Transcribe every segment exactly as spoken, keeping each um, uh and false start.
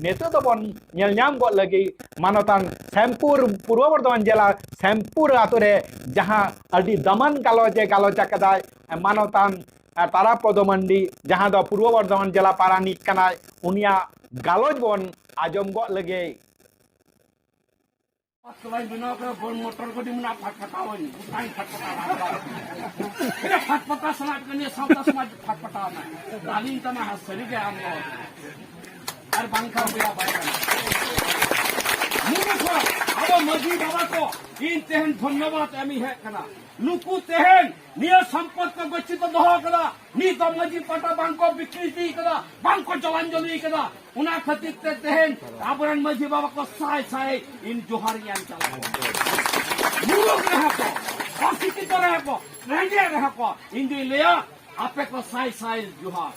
ᱱᱤᱛᱚᱜ ᱫᱚᱵᱚᱱ ᱧᱮᱞ ᱧᱟᱢ ᱜᱚᱫ ᱞᱟᱹᱜᱤᱫ ᱢᱟᱱᱚᱛᱟᱱ ᱥᱮᱢᱯᱩᱨ, ᱯᱩᱨᱵᱚ ᱵᱚᱨᱫᱷᱚᱢᱟᱱ ᱡᱮᱞᱟ ᱥᱮᱢᱯᱩᱨ ᱟᱛᱳ ᱨᱮ ᱡᱟᱦᱟᱸ ᱟᱹᱰᱤ ᱫᱟᱢᱟᱱ ᱜᱟᱞᱚᱪ ᱮ ᱜᱟᱞᱚᱪ ᱟᱠᱟᱫᱟᱭ ᱢᱟᱱᱚᱛᱟᱱ ᱛᱟᱨᱟᱯᱚᱫᱚ ᱢᱟᱱᱰᱤ, ᱡᱟᱦᱟᱸ ᱫᱚ ᱯᱩᱨᱵᱚ ᱵᱚᱨᱫᱷᱚᱢᱟᱱ ᱡᱮᱞᱟ ᱯᱟᱨᱟᱱᱤᱠ ᱠᱟᱱᱟᱭ, ᱩᱱᱤᱭᱟᱜ ᱜᱟᱞᱚᱪ ᱵᱚᱱ ᱟᱸᱡᱚᱢ ᱜᱚᱫ ᱞᱮᱜᱮ᱾ ᱯᱟᱛᱞᱟᱧ ᱵᱮᱱᱟᱣ ᱠᱮᱫᱟ, ᱵᱚᱱ ᱢᱚᱴᱚᱨ ᱜᱟᱹᱰᱤ ᱢᱮᱱᱟᱜᱼᱟ, ᱯᱷᱟᱴᱯᱟᱴᱟᱣᱟᱹᱧ, ᱜᱚᱴᱟᱧ ᱯᱷᱟᱴᱯᱟᱴᱟᱣᱟ᱾ ᱤᱱᱟᱹ ᱯᱷᱟᱴᱯᱟᱴᱟ ᱥᱟᱱᱟᱭᱮᱫ ᱠᱟᱱᱟ, ᱱᱤᱭᱟᱹ ᱥᱟᱶᱛᱟ ᱥᱚᱢᱟᱡᱽ ᱯᱷᱟᱴᱯᱟᱴᱟᱣ ᱮᱱᱟ᱾ ᱫᱟᱞᱤᱧ ᱛᱟᱢᱟ, ᱦᱟᱸᱜ ᱥᱟᱹᱨᱤ ᱜᱮ ᱟᱢ ᱫᱚ᱾ ᱟᱨ ᱵᱟᱝᱠᱷᱟᱱ ᱵᱮᱲᱟ ᱵᱟᱭ ᱠᱟᱱᱟ᱾ ᱱᱩᱠᱩ ᱠᱚ, ᱟᱵᱚ ᱢᱟᱹᱡᱷᱤ ᱵᱟᱵᱟ ᱠᱚ, ᱤᱧ ᱛᱮᱦᱮᱧ ᱫᱷᱚᱱᱭᱚᱵᱟᱫ ᱮᱢᱤᱧ ᱦᱮᱡ ᱠᱟᱱᱟ᱾ ᱱᱩᱠᱩ ᱛᱮᱦᱮᱧ ᱱᱤᱭᱟᱹ ᱥᱚᱢᱯᱚᱫ ᱠᱚ ᱜᱚᱪᱷᱤᱛ ᱫᱚᱦᱚ ᱠᱟᱫᱟ, ᱱᱤᱛ ᱫᱚ ᱢᱟᱹᱡᱷᱤ ᱯᱟᱴᱟ ᱵᱟᱝ ᱠᱚ ᱵᱤᱠᱨᱤᱛᱤ ᱠᱟᱫᱟ, ᱵᱟᱝ ᱠᱚ ᱡᱚᱞᱟᱧᱡᱚᱞᱤ ᱠᱟᱫᱟ᱾ ᱚᱱᱟ ᱠᱷᱟᱹᱛᱤᱨ ᱛᱮ ᱛᱮᱦᱮᱧ ᱟᱵᱚᱨᱮᱱ ᱢᱟᱹᱡᱷᱤ ᱵᱟᱵᱟ ᱠᱚ ᱥᱟᱭ ᱥᱟᱭ ᱤᱧ ᱡᱚᱦᱟᱨ ᱤᱧ ᱮᱢ ᱪᱟᱞᱟᱜ ᱠᱟᱱᱟ᱾ ᱢᱩᱨᱩᱠ ᱨᱮᱦᱚᱸ ᱠᱚ, ᱚᱥᱤᱠᱷᱤᱛᱚ ᱨᱮᱦᱚᱸ ᱠᱚ, ᱨᱮᱸᱜᱮᱡ ᱨᱮᱦᱚᱸ ᱠᱚ, ᱤᱧ ᱫᱩᱧ ᱞᱟᱹᱭᱟ, ᱟᱯᱮ ᱠᱚ ᱥᱟᱭ ᱥᱟᱭ ᱡᱚᱦᱟᱨ᱾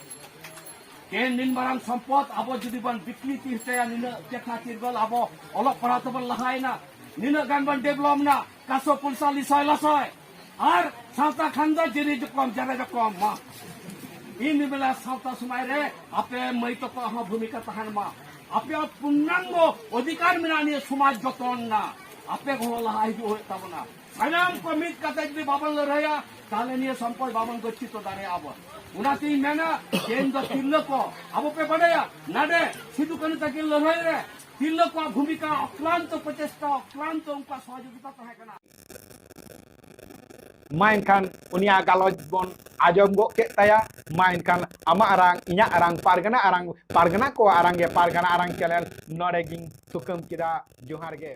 ᱛᱮᱦᱮᱧ ᱱᱤᱱ ᱢᱟᱨᱟᱝ ᱥᱚᱢᱯᱚᱫ ᱟᱵᱚ ᱡᱩᱫᱤ ᱵᱚᱱ ᱵᱤᱠᱨᱤᱛᱤ ᱦᱚᱪᱚᱭᱟ, ᱱᱤᱱᱟᱹᱜ ᱪᱮᱴᱷᱟ ᱪᱤᱨᱜᱚᱞ ᱟᱵᱚ ᱚᱞᱚᱜ ᱯᱟᱲᱦᱟᱣ ᱛᱮᱵᱚᱱ ᱞᱟᱦᱟᱭᱮᱱᱟ, ᱱᱤᱱᱟᱹᱜ ᱜᱟᱱ ᱵᱚᱱ ᱰᱮᱵᱷᱞᱚᱯ ᱮᱱᱟ, ᱠᱟᱥᱚ ᱯᱚᱭᱥᱟ ᱞᱤᱥᱚᱭ ᱞᱟᱥᱚᱭ, ᱟᱨ ᱥᱟᱶᱛᱟ ᱠᱷᱟᱱ ᱫᱚ ᱡᱮᱨᱮ ᱡᱚᱠᱚᱢ, ᱡᱮᱨᱮ ᱡᱚᱠᱚᱢ ᱢᱟ᱾ ᱤᱧ ᱫᱩᱧ ᱢᱮᱱᱟ ᱥᱟᱶᱛᱟ ᱥᱚᱢᱟᱡᱽ ᱨᱮ ᱟᱯᱮ ᱢᱟᱹᱭ ᱛᱟᱠᱚᱣᱟᱜ ᱦᱚᱸ ᱵᱷᱩᱢᱤᱠᱟ ᱛᱟᱦᱮᱱ ᱢᱟ᱾ ᱟᱯᱮᱭᱟᱜ ᱯᱩᱨᱱᱟᱝᱜᱚ ᱚᱫᱷᱤᱠᱟᱨ ᱢᱮᱱᱟᱜᱼᱟ ᱱᱤᱭᱟᱹ ᱥᱚᱢᱟᱡᱽ ᱡᱚᱛᱚᱱ ᱨᱮᱱᱟᱜ᱾ ᱟᱯᱮ ᱠᱚᱦᱚᱸ ᱞᱟᱦᱟ ᱦᱤᱡᱩᱜ ᱦᱩᱭᱩᱜ ᱛᱟᱵᱚᱱᱟ᱾ ᱥᱟᱱᱟᱢ ᱠᱚ ᱢᱤᱫ ᱠᱟᱛᱮ ᱡᱩᱫᱤ ᱵᱟᱵᱚᱱ ᱞᱟᱹᱲᱦᱟᱹᱭᱟ, ᱛᱟᱦᱞᱮ ᱱᱤᱭᱟᱹ ᱥᱚᱢᱯᱚᱫ ᱵᱟᱵᱚᱱ ᱜᱚᱪᱷᱤᱛᱚ ᱫᱟᱲᱮᱭᱟᱜᱼᱟ ᱵᱚᱱ᱾ ᱚᱱᱟᱛᱤᱧ ᱢᱮᱱᱟ, ᱛᱮᱦᱮᱧ ᱫᱚ ᱛᱤᱨᱞᱟᱹ ᱠᱚ, ᱟᱵᱚ ᱯᱮ ᱵᱟᱰᱟᱭᱟ, ᱱᱟᱰᱮ ᱥᱤᱫᱩ ᱠᱟᱹᱱᱦᱩ ᱛᱟᱹᱠᱤᱱ ᱞᱟᱹᱲᱦᱟᱹᱭ ᱨᱮ ᱛᱤᱨᱞᱟᱹ ᱠᱚᱣᱟᱜ ᱵᱷᱩᱢᱤᱠᱟ, ᱚᱠᱞᱟᱱᱛᱚ ᱯᱨᱚᱪᱮᱥᱴᱟ, ᱚᱠᱞᱟᱱᱛᱚ ᱩᱱᱠᱩᱣᱟᱜ ᱥᱚᱦᱚᱡᱳᱜᱤᱛᱟ ᱛᱟᱦᱮᱸ ᱠᱟᱱᱟ᱾ ᱢᱟ ᱮᱱᱠᱷᱟᱱ ᱩᱱᱤᱭᱟᱜ ᱜᱟᱞᱚᱪ ᱵᱚᱱ ᱟᱸᱡᱚᱢ ᱜᱚᱫ ᱠᱮᱫ ᱛᱟᱭᱟ᱾ ᱢᱟ ᱮᱱᱠᱷᱟᱱ ᱟᱢᱟᱜ ᱟᱨᱟᱝ, ᱤᱧᱟᱹᱜ ᱟᱨᱟᱝ, ᱯᱟᱨᱜᱟᱱᱟ ᱟᱨᱟᱝ, ᱯᱟᱨᱜᱟᱱᱟ ᱠᱚᱣᱟᱜ ᱟᱨᱟᱝ ᱜᱮ, ᱯᱟᱨᱜᱟᱱᱟ ᱟᱨᱟᱝ ᱪᱮᱱᱮᱞ ᱱᱚᱰᱮ ᱜᱤᱧ ᱛᱷᱩᱠᱟᱹᱢ ᱠᱮᱫᱟ᱾ ᱡᱚᱦᱟᱨ ᱜᱮ᱾